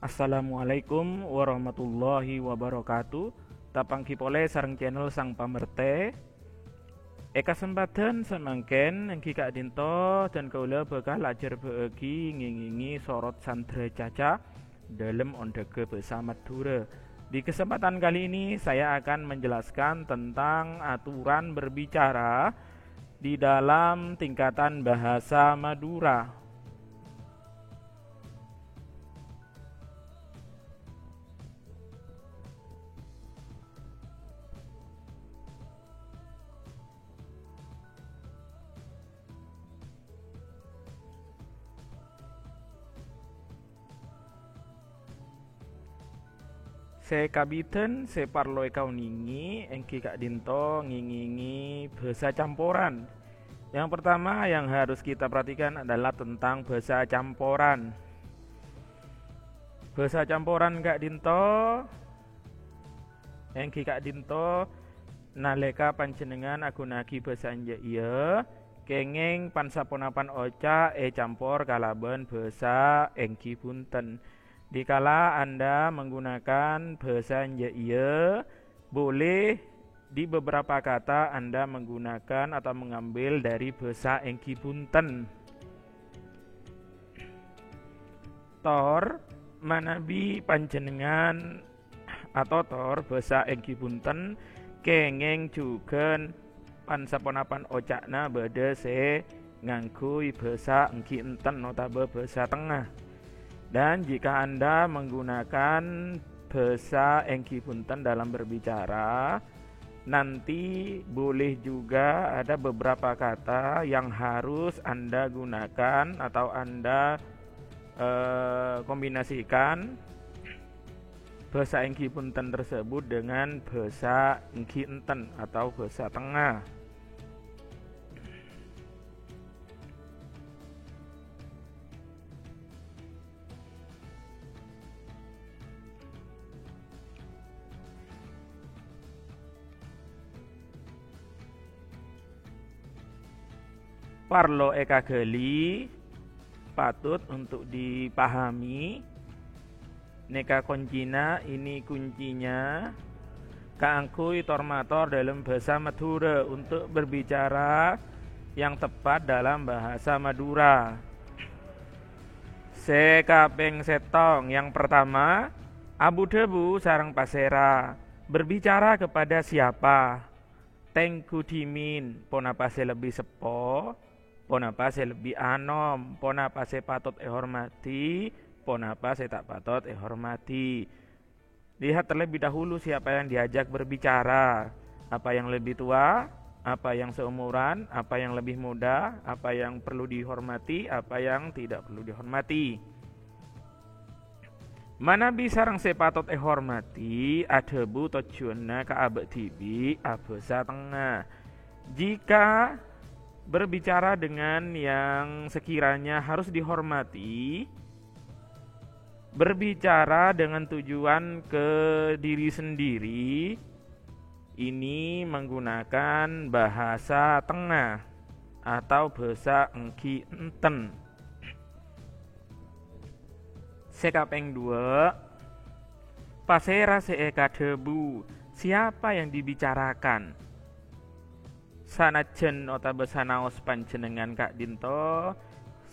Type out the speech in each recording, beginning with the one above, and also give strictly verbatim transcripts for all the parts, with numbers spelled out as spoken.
Assalamualaikum warahmatullahi wabarakatuh. Tapangghi polè sareng channel Sang Pamertè. È kasempadhân samangkèn èngghi ka'dinto dân kaulâ bhâkal ajhârbâ'âghi ngèngèngè sorot sandra caca dâlem ondhâghâ bhâsa Madhurâ. Di kesempatan kali ini saya akan menjelaskan tentang aturan berbicara di dalam tingkatan bahasa Madura. Sè kabidhân sè parlo èkaonèngè èngghi ka'dinto ngèngèngè bhâsa camporan. Yang pertama yang harus kita perhatikan adalah tentang bhâsa camporan. Bhâsa camporan ka'dinto èngghi ka'dinto nalèka panjhennengngan aghuna'aghi bhâsa enjâ' iyâ, kèngèng pan-saponapan oca' ècampor kalabân bhâsa èngghi bhunten. Dikala Anda menggunakan bhâsa enjâ' iyâ, boleh di beberapa kata Anda menggunakan atau mengambil dari bhâsa èngghi bhunten. Tor, manabi panjhennengngan atotor bhâsa èngghi bhunten, kèngèng jhughân pan-saponapan oca'na bâdâ sè ngangghuy bhâsa èngghi enten otabâ bhâsa tengnga. Dan jika Anda menggunakan bhâsa èngghi bhunten dalam berbicara, nanti boleh juga ada beberapa kata yang harus Anda gunakan atau Anda, eh, kombinasikan bhâsa èngghi bhunten tersebut dengan bhâsa èngghi enten atau bhâsa tengnga. Parlo èkaghâli, patut untuk dipahami. Nèka koncina, ini kuncinya, kaangghuy tor-mator dâlem bhâsa Madhurâ untuk berbicara yang tepat dalam bahasa Madura. Sè kapèng sèttong, yang pertama, abu-dhâbu sareng pasèra, berbicara kepada siapa? Tèngghu dhimèn, ponapa sè lebbi seppo, ponapa sè lebbi anom, ponapa sè patot èhormadhi, ponapa sè ta' patot èhormadhi. Lihat terlebih dahulu siapa yang diajak berbicara, apa yang lebih tua, apa yang seumuran, apa yang lebih muda, apa yang perlu dihormati, apa yang tidak perlu dihormati. Manabi sareng sè patot èhormadhi, adhâbu tojjhuwânna ka abâ' dhibi', abhâsa tengnga. Jika berbicara dengan yang sekiranya harus dihormati, berbicara dengan tujuan ke diri sendiri, ini menggunakan bahasa tengnga atau bhâsa èngghi enten. Sè kapèng duwâ', pasèra sè èkadhâbu? Siapa yang dibicarakan? Sanajjhân otabâ sanaos panjhennengngan ka'dinto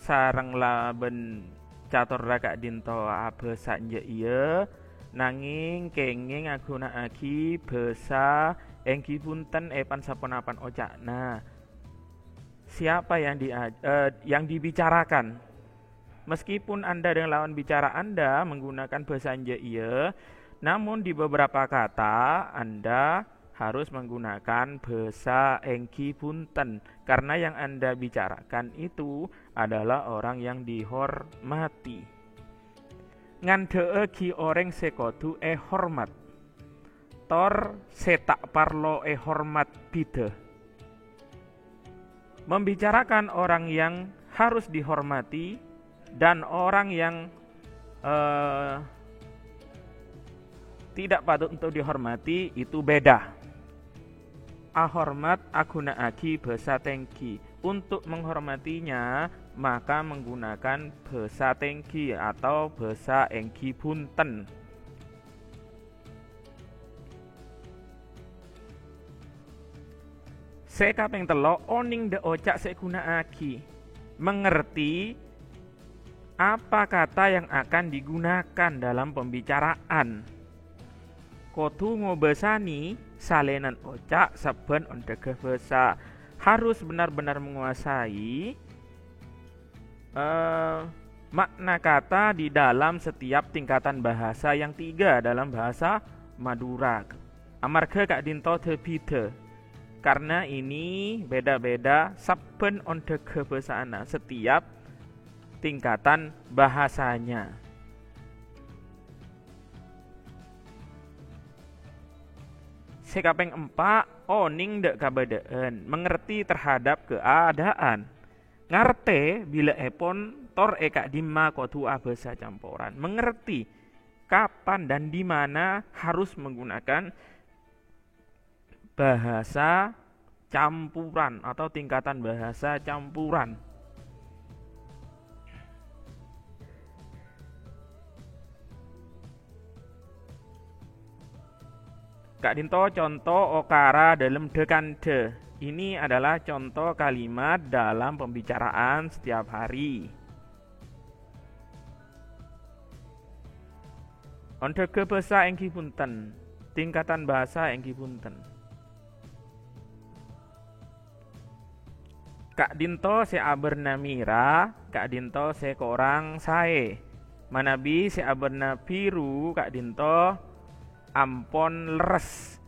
sareng labân catorra ka'dinto abhâsa enjâ' iyâ, nangèng kèngèng aghuna'aghi bhâsa èngghi bhunten è pan-saponapan oca'na. Siapa yang dia-, eh, yang dibicarakan? Meskipun Anda dengan lawan bicara Anda menggunakan bhâsa enjâ' iyâ, namun di beberapa kata Anda harus menggunakan bhâsa èngghi bhunten, karena yang Anda bicarakan itu adalah orang yang dihormati. Ngandhâ'âghi orèng sè kodhu èhormat, tor sè ta' parlo èhormat bhidhâ. Membicarakan orang yang harus dihormati dan orang yang, eh, tidak patut untuk dihormati itu beda. Ahormat aghuna'aghi bhâsa tèngghi, Untuk menghormatinya, maka menggunakan bhâsa tèngghi atau bhâsa èngghi bhunten. Sè kapèng tello', onèng dâ' oca' sè èghuna'aghi. Mengerti apa kata yang akan digunakan dalam pembicaraan. Kodhu ngobâsanè salènan oca' sabbhân ondhâghâ bhâsa. Harus benar-benar menguasai, eh, makna kata di dalam setiap tingkatan bahasa yang tiga dalam bahasa Madura. Amarghâ ka'dinto dhâ-bhidhâ. Karena ini beda-beda sabbhân ondhâghâ bhâsana, setiap tingkatan bahasanya. Sè kapèng empa', onèng dâ' kabâdâ'ân, mengerti terhadap keadaan. Ngartè bilâèpon tor è ka'dimma kodhu abhâsa camporan. Mengerti kapan dan di mana harus menggunakan bahasa campuran atau tingkatan bahasa campuran. Ka'dinto conto okara dâlem dhâ-kandhâ. Ini adalah contoh kalimat dalam pembicaraan setiap hari. Ondhâghâ bhâsa èngghi bhunten, tingkatan bhâsa èngghi bhunten. Ka'dinto sè abârna mèra, ka'dinto sè korang saè. Manabi sè abârna biru, ka'dinto ampon lerres.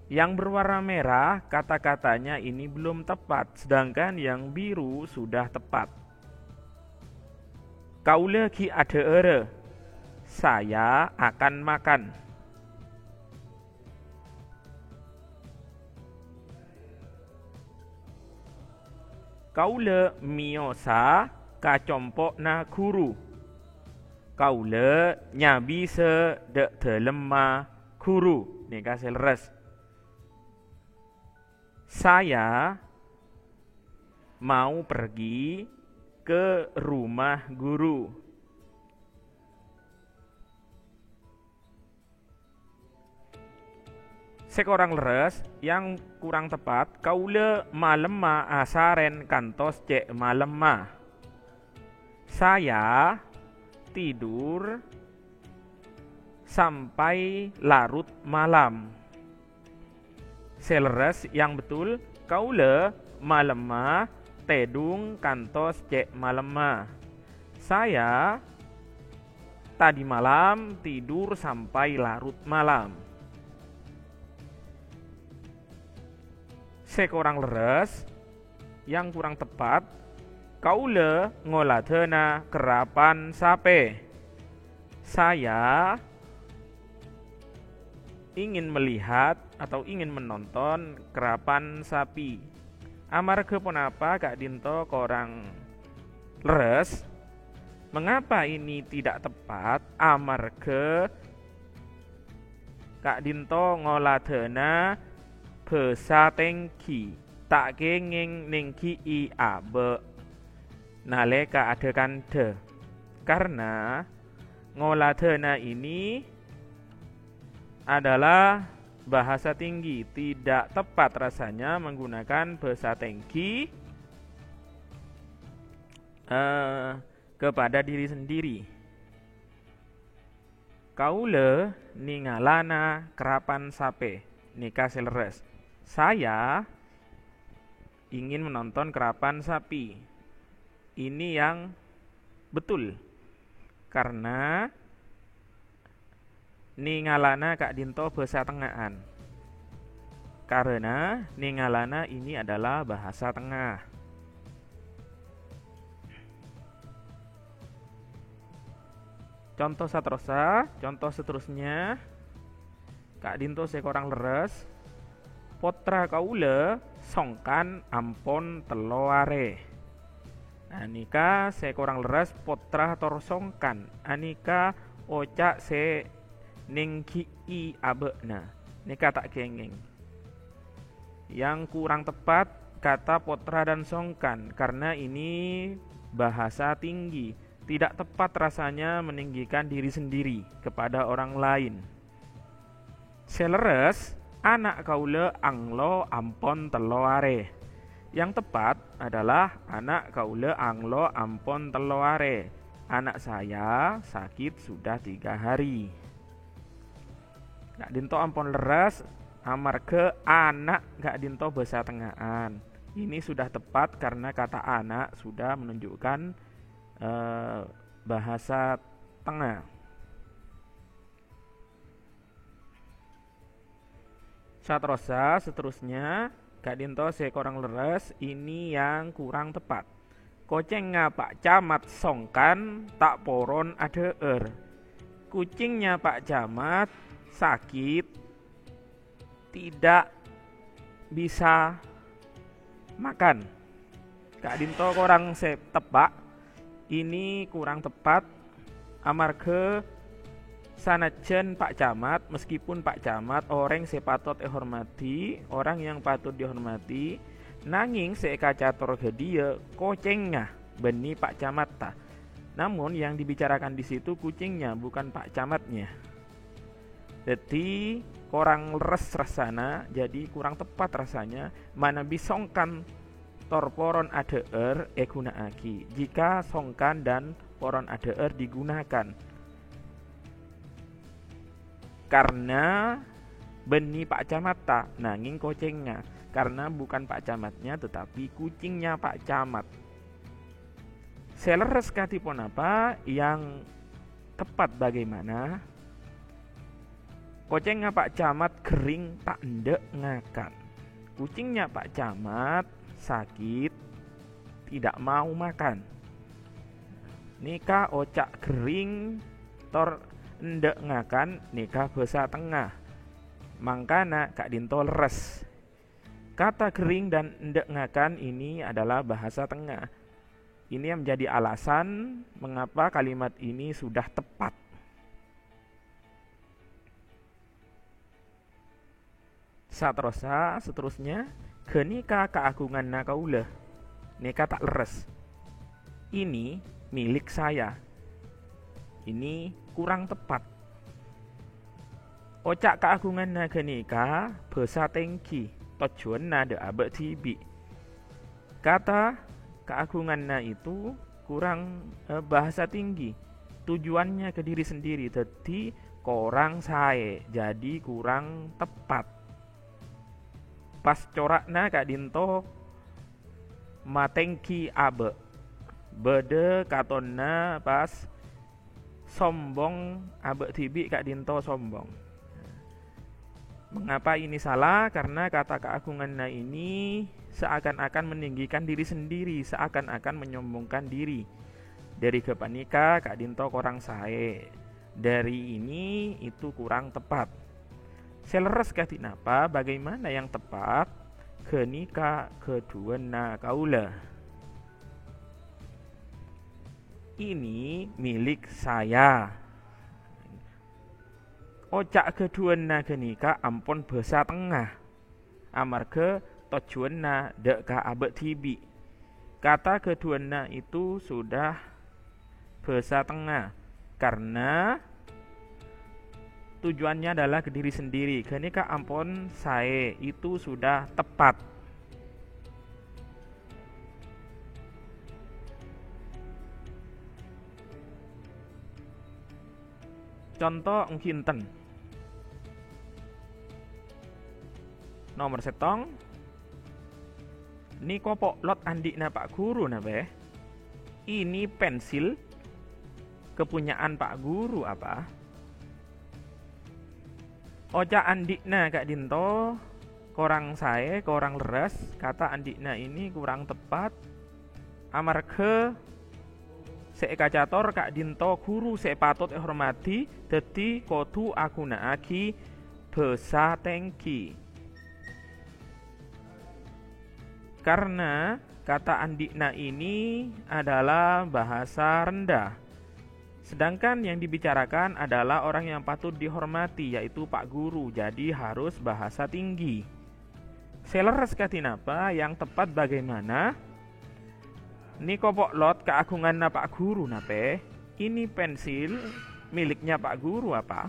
Yang berwarna merah, kata-katanya ini belum tepat, sedangkan yang biru sudah tepat. Kaulâ ghi' adhâ'ârâ. Saya akan makan. Kaulâ mèyosa ka compo'na ghuru. Kaulâ nyabisa dâ' dâlemma ghuru. Nèka sè lerres. Saya mau pergi ke rumah guru. Sè korang lerres, yang kurang tepat, kaulâ malemma asarèn kantos cè' malemma. Saya tidur sampai larut malam. Sè lerres, yang betul, kaulâ malemma tèdung kantos cè' malemma. Saya tadi malam tidur sampai larut malam. Sè korang lerres, yang kurang tepat, kaulâ ngoladhâna kerrapan sapè. Saya ingin melihat atau ingin menonton kerrapan sapi. Amarghâ ponapa ka'dinto korang lerres? Mengapa ini tidak tepat? Amarghâ ka'dinto ngoladhâna bhâsa tèngghi, ta' kèngèng nèngghi'i abâ' nalèka adhâ-kandhâ. Karena ngoladhâna ini adalah bahasa tinggi, tidak tepat rasanya menggunakan bhâsa tèngghi, eh, kepada diri sendiri. Kaulâ nèngalana kerrapan sapè, nèka sè lerres. Saya ingin menonton kerrapan sapi. Ini yang betul. Karena nèngalana ka'dinto bhâsa tengnga'an. Karena nèngalana ini adalah bahasa tengah. Conto saterrossa, conto seterusnya, ka'dinto sè korang lerres, pottra kaulâ songkan ampon tello arè. Nah, nèka sè korang lerres, pottra tor songkan. Anèka oca' sè nèngghi'i abâ'na. Nèka ta' kèngèng. Yang kurang tepat, kata potra dan songkan, karena ini bahasa tinggi. Tidak tepat rasanya meninggikan diri sendiri kepada orang lain. Sè lerres, ana' kaulâ anglo ampon tello arè. Yang tepat adalah ana' kaulâ anglo ampon tello arè. Anak saya sakit sudah tiga hari. Ka'dinto ampon lerres, amarghâ ana' ka'dinto bhâsa tengnga'an. Ini sudah tepat karena kata anak sudah menunjukkan, eh, bahasa tengah. Saterrossa, seterusnya, ka'dinto sè korang lerres, ini yang kurang tepat. Kocèngnga Pa' Camat songkan ta' poron adhâ'âr. Kucingnya Pak Camat sakit, tidak bisa makan. Ka'dinto korang sè teppa', ini kurang tepat, amarghâ sanajjhân Pak Camat, meskipun Pak Camat orèng sè patot èhormadhi, orang yang patut dihormati, nangèng sè èkacator ghâdhiyâ kocèngnga bânnè Pak Camatta. Namun yang dibicarakan di situ kucingnya, bukan Pak Camatnya. Dhâddhi, korang lerres rassana, jadi kurang tepat rasanya, manabi songkan tor poron adhâ'âr èghuna'aghi, jika songkan dan poron adhâ'âr digunakan. Karena bânnè Pak Camatta, nangèng kocèngnga. Karena bukan Pak Camatnya, tetapi kucingnya Pak Camat. Sè lerres kadhi ponapa? Yang tepat bagaimana? Kocèngnga Pak Camat ghering ta' endâ' ngakan. Kucingnya Pak Camat sakit, tidak mau makan. Nèka oca' ghering tor endâ' ngakan nèka bhâsa tengah. Mangkana ka'dinto lerres. Kata ghering dan endâ' ngakan ini adalah bahasa tengah. Ini yang menjadi alasan mengapa kalimat ini sudah tepat. Saterrossa, seterusnya, ghânèka kaagunganna kaulâ. Nèka ta' lerres. Ini milik saya. Ini kurang tepat. Oca' kaagunganna ghânèka bhâsa tèngghi, tojjhuwânna dâ' abâ' dhibi'. Kata kaagunganna itu kurang, eh, bahasa tinggi. Tujuannya ke diri sendiri, dhâddhi korang saè, jadi kurang tepat. Pas cora'na ka'dinto matèngghi abâ'. Bâdâ katonna pas sombong abâ' dhibi' ka'dinto sombong. Mengapa ini salah? Karena kata kaagunganna ini seakan-akan meninggikan diri sendiri, seakan-akan menyombongkan diri. Dâri ghâpanèka ka'dinto korang saè. Dâri ini itu kurang tepat. Sè lerres kadhi napa? Bagaimana yang tepat? Ghânèka ghâdhuwânna kaulâ. Ini milik saya. Oca' ghâdhuwânna ghânèka ampon bhâsa tengah, amarghâ tojjhuwânna dâ' ka abâ' dhibi'. Kata ghâdhuwânna itu sudah bhâsa tengah, karena tujuannya adalah ke diri sendiri. Ghânèka ampon saè, itu sudah tepat. Conto èngghi enten. Nomer sèttong, nèko po'lot andi'na Pa' Guru, napa? Ini pensil kepunyaan Pa' Guru, apa? Oca' andi'na ka'dinto korang saè, korang lerres. Kata andi'na ini kurang tepat, amarghâ sè èkacator ka'dinto guru sè patot èhormadhi, dhâddhi kodhu aghuna'aghi bhâsa tèngghi. Karena kata andi'na ini adalah bahasa rendah. Sedangkan yang dibicarakan adalah orang yang patut dihormati, yaitu Pak Guru, jadi harus bahasa tinggi. Sè lerres kadhi napa, yang tepat bagaimana? Nèko po'lot kaagunganna Pa' Guru napa? Ini pensil miliknya Pa' Guru apa?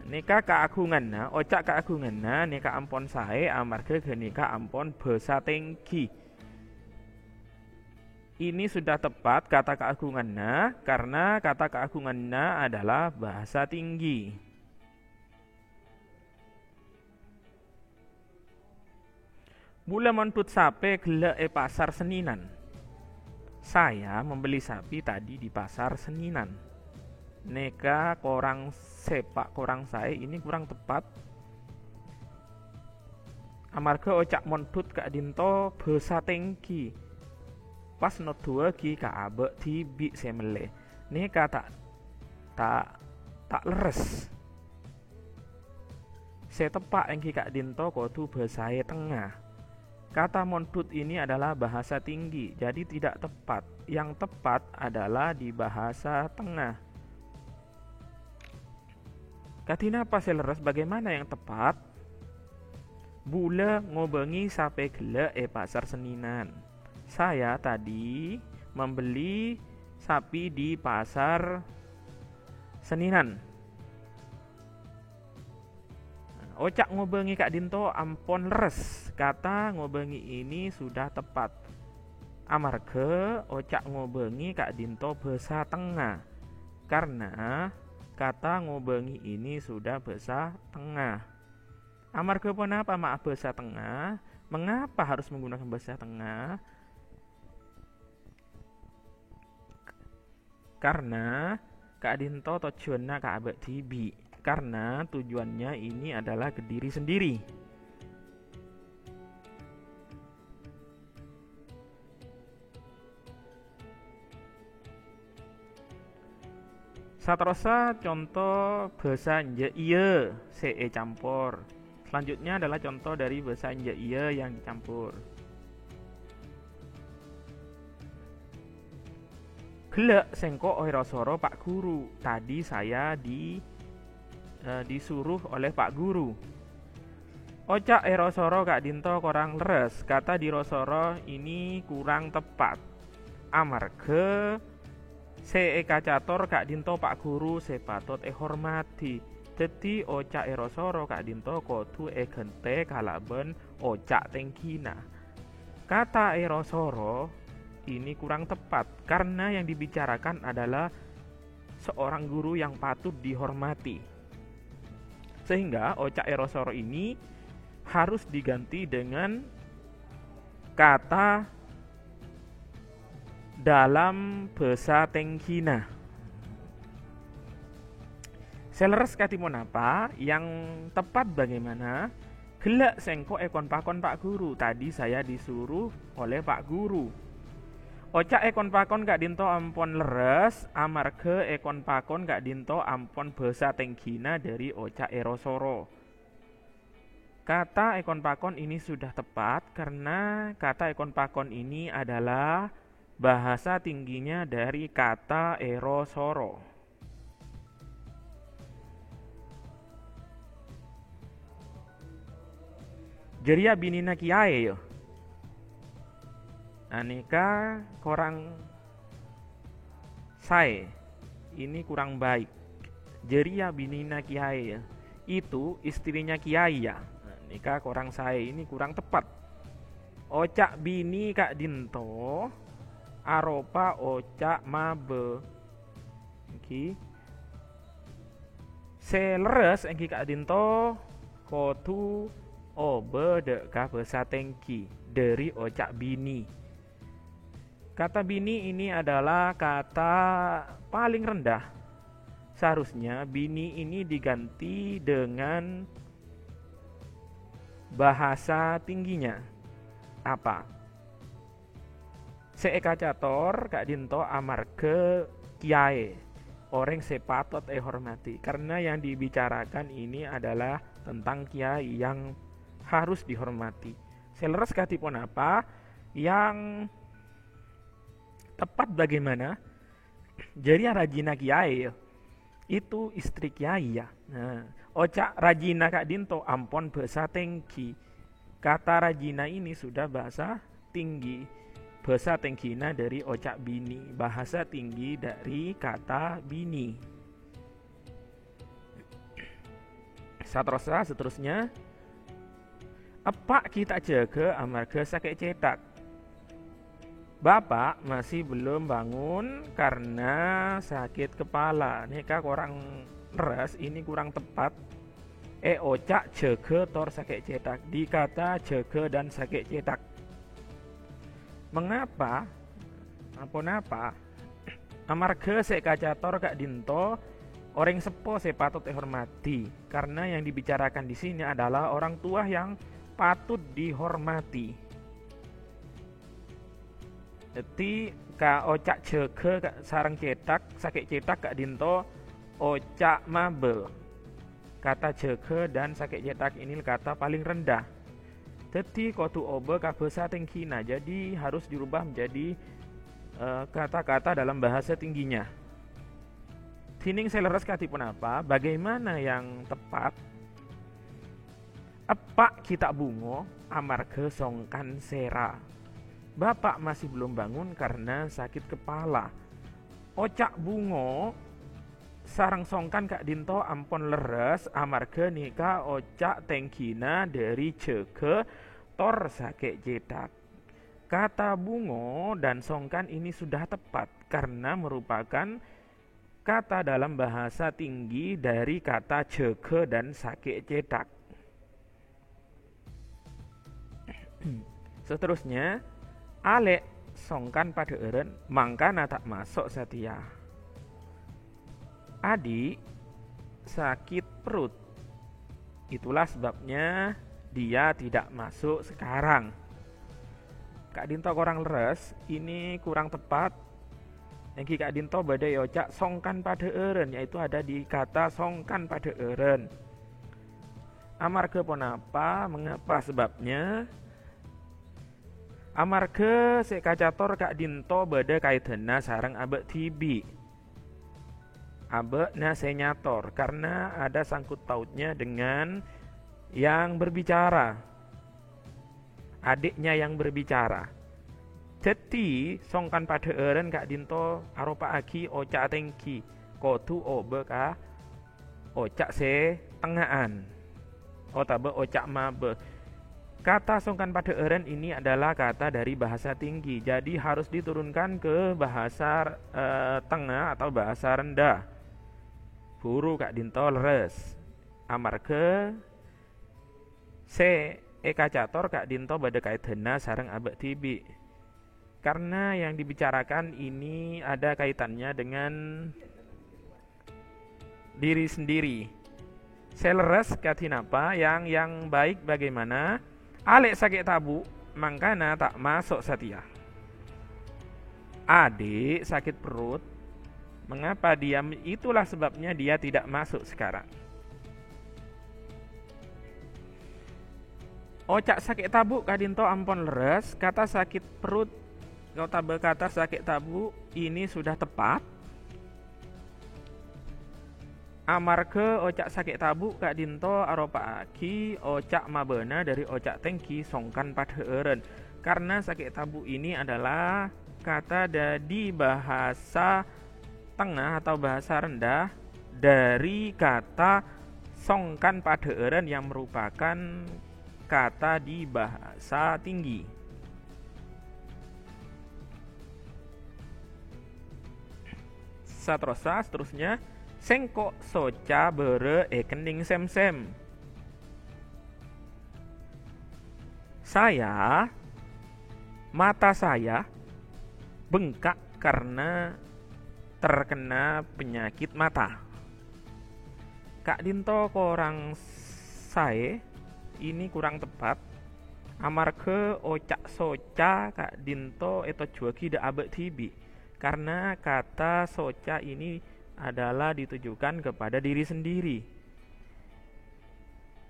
Nèka kaagunganna, oca' kaagunganna nèka ampon saè amarghâ ghânèka ampon bhâsa tèngghi. Ini sudah tepat kata kaagunganna, karena kata kaagunganna adalah bahasa tinggi. Bulâ mondhut sapè ghellâ' è pasar Seninan. Saya membeli sapi tadi di pasar Seninan. Nèka korang sepa', korang saè, ini kurang tepat. Amarghâ oca' mondhut ka'dinto bhâsa tèngghi. Pas noduwâghi ka abâ' dhibi' sè mellè. Nèka ta', ta', ta' lerres. Sè teppa' èngghi ka'dinto kodhu bhâsaè tengnga. Kata mondhut ini adalah bahasa tinggi, jadi tidak tepat. Yang tepat adalah di bahasa tengah. Kadhi napa sè lerres, bagaimana yang tepat? Bulâ ngobângè sapè ghellâ' è pasar Seninan. Saya tadi membeli sapi di pasar Seninan. Oca' ngobângè ka'dinto ampon lerres. Kata ngobângè ini sudah tepat. Amarghâ oca' ngobângè ka'dinto bhâsa tengnga. Karena kata ngobângè ini sudah bhâsa tengnga. Amarghâ ponapa ma' bhâsa tengnga? Mengapa harus menggunakan bhâsa tengnga? Karena ka'dinto tojjhuwânna ka abâ' dhibi'. Karena tujuannya ini adalah ke diri sendiri. Saterrossa conto bhâsa enjâ' iyâ sè ècampor. Selanjutnya adalah contoh dari bhâsa enjâ' iyâ yang dicampur. Ghellâ' sèngko' èrosoro Pa' Guru. Tadi saya di, eh, disuruh oleh Pa' Guru. Oca' èrosoro ka'dinto korang lerres. Kata dirosoro ini kurang tepat. Amarghâ sè èkacator ka'dinto Pa' Guru sè patot èhormadhi. Dhâddhi, oca' èrosoro ka'dinto kodhu èghântè kalabân oca' tèngghina. Kata èrosoro ini kurang tepat karena yang dibicarakan adalah seorang guru yang patut dihormati. Sehingga oca' èrosoro ini harus diganti dengan kata dalam bhâsa tèngghina. Sè lerres kadhi ponapa? Yang tepat bagaimana? Ghellâ' sèngko' èkon-pakon Pa' Guru. Tadi saya disuruh oleh Pa' Guru. Oca' èkon-pakon ka'dinto ampon lerres, amarghâ èkon-pakon ka'dinto ampon bhâsa tèngghina dhâri oca' èrosoro. Kata èkon-pakon ini sudah tepat karena kata èkon-pakon ini adalah bahasa tingginya dari kata èrosoro. Jârèya binèna kèyaè, yâ. Anèka korang saè. Ini kurang baik. Jârèya binèna kèyaè, yâ. Itu istrinya kiai, ya. Nah, nèka korang saè. Ini kurang tepat. Oca' binè ka'dinto aropa oca' mabâ. Èngghi. Sè lerres èngghi ka'dinto kodhu obâ dâ' ka bhâsa tèngghi dhâri oca' binè. Kata binè ini adalah kata paling rendah. Seharusnya binè ini diganti dengan bahasa tingginya. Apa? Sè èkacator ka'dinto amarghâ kiyaè, orèng sè patot èhormadhi, karena yang dibicarakan ini adalah tentang kiai yang harus dihormati. Sè lerres kadhi ponapa? Yang tepat bagaimana? Jârèya rajina kiyaè, yâ. Itu istri kiai, ya. Nah, oca' rajina ka'dhinto ampon bhâsa tèngghi. Kata rajina ini sudah bahasa tinggi. Bhâsa tèngghina dhâri oca' binè. Bahasa tinggi dari kata binè. Saterrossa, seterusnya, eppa' ghi' ta' jâgâ amarghâ sakè' cèthak. Bapak masih belum bangun karena sakit kepala. Nèka korang lerres, ini kurang tepat. È oca' jâgâ tor sakè' cèthak. Di kata jâgâ dan sakè' cèthak. Mengapa? Aponapa? Amarghâ sè èkacator ka'dhinto orèng seppo sè patot èhormadhi, karena yang dibicarakan di sini adalah orang tua yang patut dihormati. Dhâddhi, ka-, oca' jâgâ ka-, sareng cèthak, sakè' cèthak ka'dhinto oca' mabâ. Kata jâgâ dan sakè' cèthak ini kata paling rendah. Dhâddhi, kodhu obâ ka bhâsa tèngghina, jadi harus dirubah menjadi, eh, kata-kata dalam bahasa tingginya. Dhinèng sè lerres kadhi ponapa? Bagaimana yang tepat? Eppa' ghi' ta' bungo amarghâ songkan sèra. Bapak masih belum bangun karena sakit kepala. Oca' bungo sareng songkan ka'dhinto ampon lerres amarghâ nèka oca' tèngghina dhâri jâgâ tor sakè' cèthak. Kata bungo dan songkan ini sudah tepat karena merupakan kata dalam bahasa tinggi dari kata jâgâ dan sakè' cèthak. Seterusnya, alè' songkan padhâ'ârân, mangkana ta' maso' satèya. Adik sakit perut. Itulah sebabnya dia tidak masuk sekarang. Ka'dhinto korang lerres, ini kurang tepat. Èngghi ka'dhinto bâdâ è oca' songkan padhâ'ârân, yaitu ada di kata songkan padhâ'ârân. Amarghâ ponapa? Mengapa sebabnya? Amarghâ sè èkacator ka'dhinto bâdâ kaèdhânna sareng abâ' dhibi'. Abâ'na sè nyator, karena ada sangkut pautnya dengan yang berbicara. Adiknya yang berbicara. Dhâddhi, songkan padhâ'ârân ka'dhinto aropa'aghi oca' tèngghi, kodhu obâ ka oca' sè tengnga'an, otabâ oca' mabâ. Kata songkan padhâ'ârân ini adalah kata dari bahasa tinggi, jadi harus diturunkan ke bahasa, eh, tengah atau bahasa rendah. Buru ka'dhinto lerres. Amarghâ sè èkacator ka'dhinto bâdâ kaèdhânna sareng abâ' dhibi'. Karena yang dibicarakan ini ada kaitannya dengan diri sendiri. Sè lerres kadhi napa, yang, yang baik bagaimana? Alè' sakè' tabu', mangkana ta' maso' satèya. Adik sakit perut, mengapa dia, itulah sebabnya dia tidak masuk sekarang. Oca' sakè' tabu' ka'dhinto ampon lerres, kata sakit perut otabâ kata sakè' tabu' ini sudah tepat. Amarghâ oca' sakè' tabu' ka'dhinto aropa'aghi oca' mabâna dhâri oca' tèngghi songkan padhâ'ârân. Karena sakè' tabu' ini adalah kata dari bahasa tengah atau bahasa rendah dari kata songkan padhâ'ârân yang merupakan kata di bahasa tinggi. Saterrossa, seterusnya, sèngko' soca bârâ' è kennèng sèmsèm. Saya, mata saya bengkak karena terkena penyakit mata. Ka'dhinto korang saè, ini kurang tepat, amarghâ oca' soca ka'dhinto ètojjhuwâghi dâ' abâ' dhibi', karena kata soca ini adalah ditujukan kepada diri sendiri.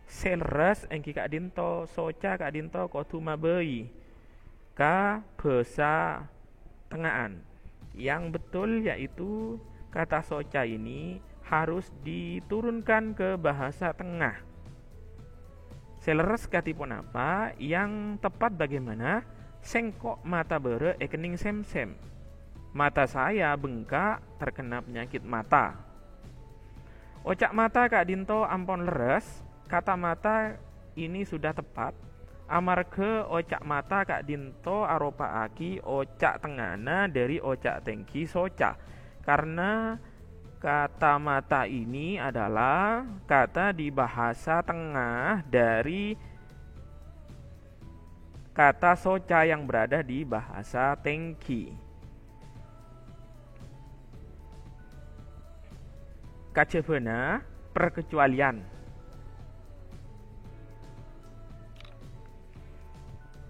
Sè lerres èngghi ka'dhinto, soca ka'dhinto kodhu mabâi ka bhâsa tengnga'an. Yang betul yaitu kata soca ini harus diturunkan ke bahasa tengah. Sè lerres kadhi ponapa? Yang tepat bagaimana? Sèngko' mata bârâ' èkennèng sèmsèm. Mata saya bengkak terkena penyakit mata. Oca' mata ka'dhinto ampon lerres. Kata mata ini sudah tepat, amarghâ oca' mata ka'dhinto aropa'aghi oca' tengnga'na dhâri oca' tèngghi soca. Karna kata mata ini adalah kata di bahasa tengah dari kata soca yang berada di bahasa tèngghi. Kajhâbhâna perkecualian.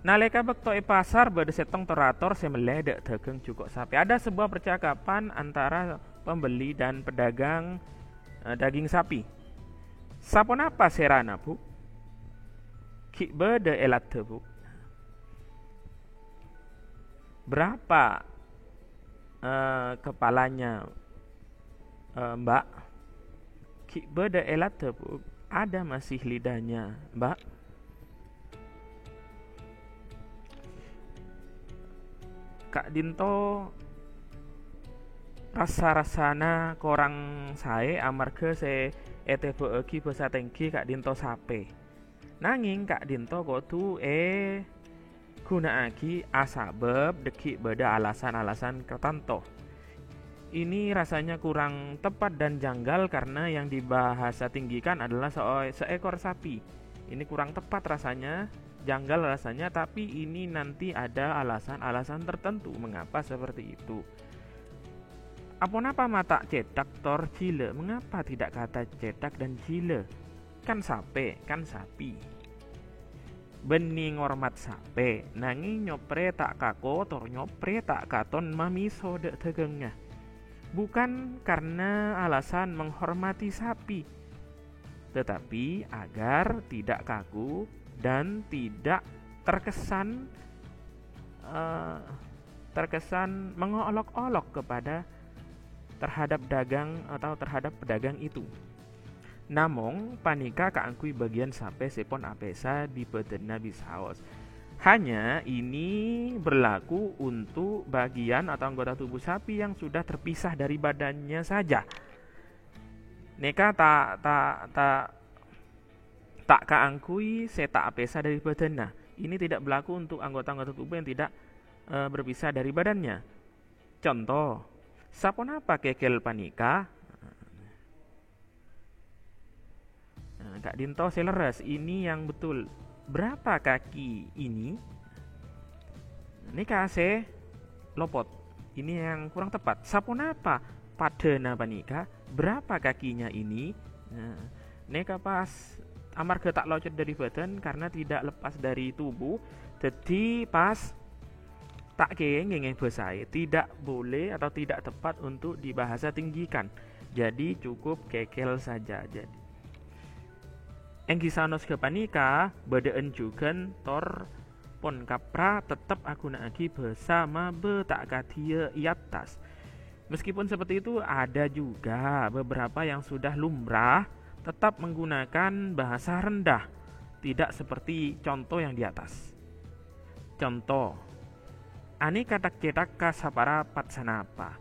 Nalèka bâkto è pasar, bâdâ sèttong tor-ator sè mellè dâ' dhâghâng jhuko' sapè. Ada sebuah percakapan antara pembeli dan pedagang, eh, daging sapi. "Saponapa sèrana, Bu'?" "Ghi' bâdâ èladdhâ, Bu'." "Berapa, eh, kepalanya, eh, Mbak?" "Ghi' bâdâ èladdhâ, Bu'." "Ada masih lidahnya, Mbak?" Ka'dhinto rassa-rassana korang saè amarghâ sè ètèbâ'aghi bhâsa tèngghi ka'dhinto sapè. Nangèng ka'dhinto kodhu èghuna'aghi asabâb dhâggi' bâdâ alasan-alasan tertentu. Ini rasanya kurang tepat dan janggal karena yang dibahasa tinggikan adalah seo-, seekor sapi. Ini kurang tepat rasanya, janggal rasanya, tapi ini nanti ada alasan-alasan tertentu mengapa seperti itu. Aponapa ma' ta' cèthak tor jhilâ? Mengapa tidak kata cèthak dan jhilâ? Kan sapè, kan sapi. Bânnè ngormat sapè, nangèng nyoprè ta' kako tor nyoprè ta' katon mamèso dâ' dhâghângnga. Bukan karena alasan menghormati sapi, tetapi agar tidak kaku dan tidak terkesan, eh, terkesan mengolok-olok kepada, terhadap dagang atau terhadap pedagang itu. Namong, panèka kaangghuy bâgiyân sapè sè pon apèsa dâri bhâdhânna bisaos. Hanya ini berlaku untuk bagian atau anggota tubuh sapi yang sudah terpisah dari badannya saja. Nèka ta', ta', ta', ta' kaangghuy sè ta' apèsa dâri bhâdhânna. Ini tidak berlaku untuk anggota-anggota tubuh yang tidak, eh, berpisah dari badannya. Conto, saponapa kèkèl panèka? Nah, ka'dhinto sè lerres, ini yang betul. Berapa kaki ini? Nèka sè lopot. Ini yang kurang tepat. Saponapa padâna panèka? Berapa kakinya ini? Nah, nèka pas amarghâ ta' locot dâri bhâdhân karena tidak lepas dari tubuh, dhâddhi pas ta' kèngèng èbhâsaè, tidak boleh atau tidak tepat untuk dibahasa tinggikan. Jadi, cukup kèkèl saja. Jadi, èngghi sanos ghâpanèka, bâdâ'ân jhughân tor pon kapra tettep aghuna'aghi bhâsa mabâ ta' kadhiyâ è attas. Meskipun seperti itu, ada juga beberapa yang sudah lumrah tetap menggunakan bahasa rendah, tidak seperti contoh yang di atas. Conto, anèka ta' cèthak ka saparapat sanapa.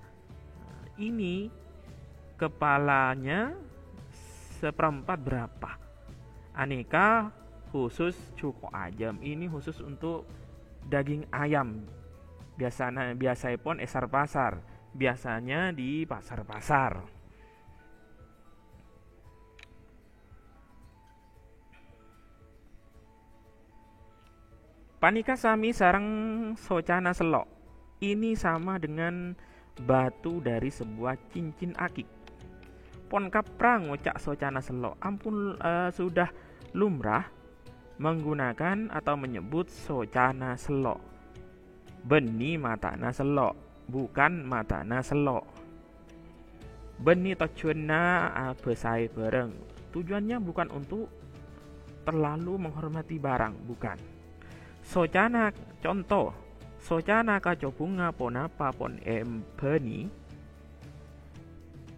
Ini kepalanya seperempat berapa? Anèka khusus jhuko' ajâm. Ini khusus untuk daging ayam. Biasana, biasaèpon è sar-pasar. Biasanya di pasar-pasar. Panèka sami sareng socana sello'. Ini sama dengan batu dari sebuah cincin akik. Pon kapra ngoca' socana sello'. Ampon, eh, sudah lumrah menggunakan atau menyebut socana sello'. Bânnè matana sello', bukan matana sello'. Bânnè tojjhuwânna abhâsaè bhâreng. Tujuannya bukan untuk terlalu menghormati barang, bukan. Socana, conto, socana kaca bhunga ponapa pon èbânnè?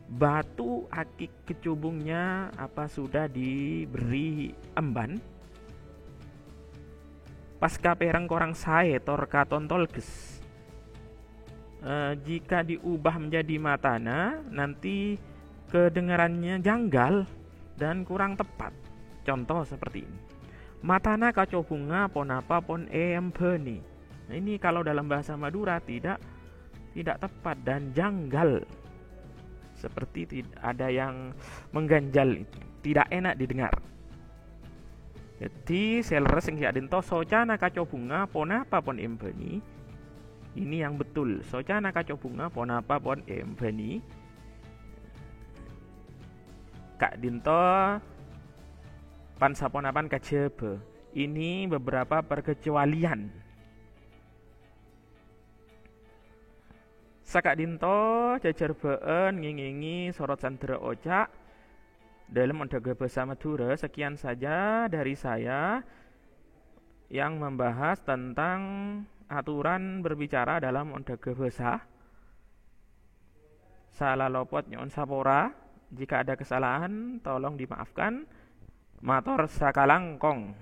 Batu akik kecubungnya apa sudah diberi emban? Pas kapèrèng korang saè tor katon tolges. Eh, jika diubah menjadi matana, nanti kedengarannya janggal dan kurang tepat. Contoh seperti ini. Matana kacobhungnga ponapa pon èembhâni. Nah, ini kalau dalam bahasa Madura tidak tidak tepat dan janggal. Seperti tid-, ada yang mengganjal itu. Tidak enak didengar. Jadi, sè lerres èngghi ka'dinto, socana kacobhungnga ponapa pon èembhâni. Ini yang betul. Socana kacobhungnga ponapa pon èembhâni. Ka'dinto pan-saponapan kajhâbhâ. Ini beberapa perkecualian. Saka'dinto jhâjhârbâ'ân ngèngèngè sorot sandhârâ oca' dâlem Onḍhâghâ Bhâsa Madhurâ. Sekian saja dari saya yang membahas tentang aturan berbicara dalam Onḍhâghâ Bhâsa. Sala lopot nyo'on sapora. Jika ada kesalahan, tolong dimaafkan. Mator sakalangkong.